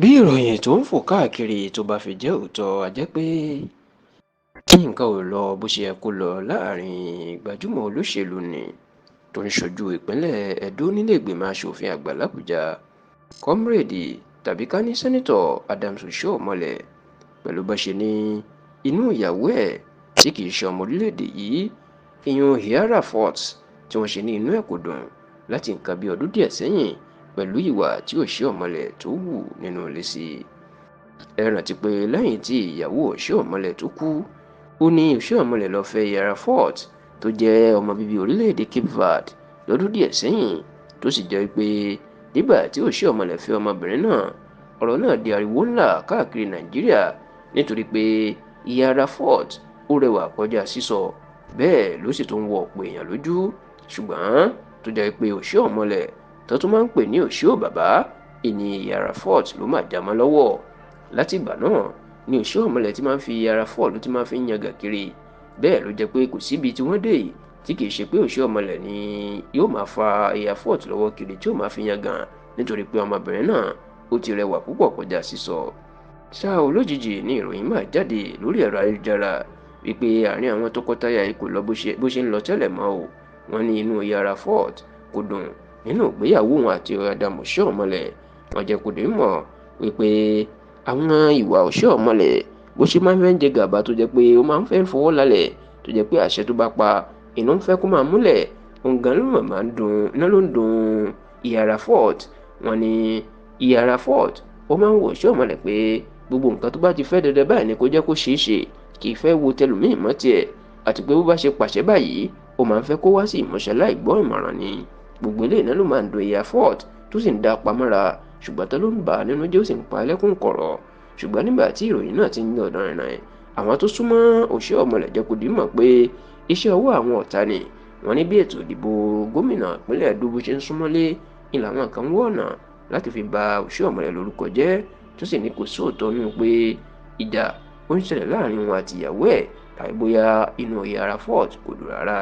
Bí ìròyìn tó ń fò káàkiri tó bá fi jẹ́ òótọ́, a jẹ́ pé nǹkan ò lọ bó ṣe yẹ kó lọ láàrin gbajúmọ̀ olóṣèlú ní tó ń ṣojú ìpínlẹ̀ Edo nílẹ̀ẹ́gbìmọ̀ asòfin àgbà làbújá, Comrade tàbí ká ní Senator Adams Oshiomhole, pẹ̀lú bó ṣe ní inú ìyàwó ẹ̀ tí kì í ṣe ọmọ orílẹ̀-èdè yìí, ìyún Ìyára Ford, tí wọ́n ṣe ní inú ẹ̀ kò dùn láti nǹkan bí ọdún díẹ̀ sẹ́yìn pẹ̀lú ìwà tí Oshiomhole tó hù nínú ilé sí. Ẹ rántí pé lẹ́yìn tí ìyàwó Oshiomhole tó kú, ó ní Oshiomhole lọ fẹ́ Ìyára Ford tó jẹ́ ọmọ bíbí orílẹ̀-èdè Cape Verde lọ́dún díẹ̀ sẹ́yìn, tó sì jẹ́ pé nígbà tí Oshiomhole fẹ́ ọmọbìnrin náà, ọ̀rọ̀ náà di ariwo ńlá káàkiri Nàìjíríà nítorí pé Ìyára Ford ó rẹwà kọjá sísọ, bẹ́ẹ̀ ló sì tún wọ ọ̀pọ̀ èèyàn lójú, ṣùgbọ́n tó jẹ́ pé Oshiomhole tó tún máa ń pè ní Oshio bàbá ìní Ìyára Ford ló máa já mọ́ lọ́wọ́. Látìgbà náà ni Oshiomhole ti máa ń fi Ìyára Ford ló ti máa fi ń yangàn kiri. Bẹ́ẹ̀ ló jẹ́ pé kò síbi tí wọ́n dé tí kì í ṣe pé Oshiomhole ni yóò máa fa Ìyára Ford lọ́wọ́ kiri tí ó máa fi yangàn, nítorí pé ọmọbìnrin náà ó ti rẹwà púpọ̀ kọjá sísọ. Ṣá ò, lójijì ni ìròyìn máa jáde lórí ẹ̀rọ ayélujára wípé àárín àwọn tọkọtaya yìí kò lọ bó ṣe ń lọ tẹ́lẹ̀ mọ́ o. Wọ́n ní inú Ìyára Ford kò dùn nínú ìgbéyàwó wọn àti Adams Oshiomhole. Wọ́n jẹ́ kó di mọ̀ wípé àwọn ìwà Oshiomhole bó ṣe máa ń fẹ́ jẹ gàba, tó jẹ́ pé ó máa ń fẹ́ fọwọ́ lálẹ̀, tó jẹ́ pé àṣẹ tó bá pa iná ń fẹ́ kó máa múlẹ̀, òun gan ló máa ń dùn, iná ló ń dùn Ìyára Ford. Wọ́n ní Ìyára Ford ó máa ń wo Oshiomhole pé gbogbo nǹkan tó bá ti fẹ́ dandan báyìí ni kó jẹ́ kó ṣeé ṣe, kì í fẹ́ wo tẹlòmíì mọ́ tiẹ̀, àti pé bó bá ṣe pàṣẹ báyìí ó máa ń fẹ́ kó wá sí ìmúṣẹ láì gbọ́ ìmọ̀ràn ni. Gbogbo eléyìí náà ló máa ń dùn Ìyára Ford tó sì ń dá pamọ́ra, ṣùgbọ́n tó ló ń bà á nínú jẹ́, ó sì ń pa ẹlẹ́kùn kọ̀rọ̀. Ṣùgbọ́n nígbà tí ìròyìn náà ti ń yọ ọ̀dọ̀ rìnrìn, àwọn tó súnmọ́ Oshiomhole jẹ́ kó di mọ̀ pé iṣẹ́ ọwọ́ àwọn ọ̀tá ni. Wọ́n ní bí ètò ìdìbò gómìnà ìpínlẹ̀ Edo bó ṣe ń súnmọ́lé ni làwọn kan ń wọ́ ọ̀nà láti fi ba Oshiomhole lórúkọ jẹ́, tó sì ní kò sóòótọ́ nínú pé ìjà ó ń ṣẹlẹ̀ láàrin wọn àti ìyàwó ẹ̀ tàbí bóyá inú Ìyára Ford kò dùn rárá.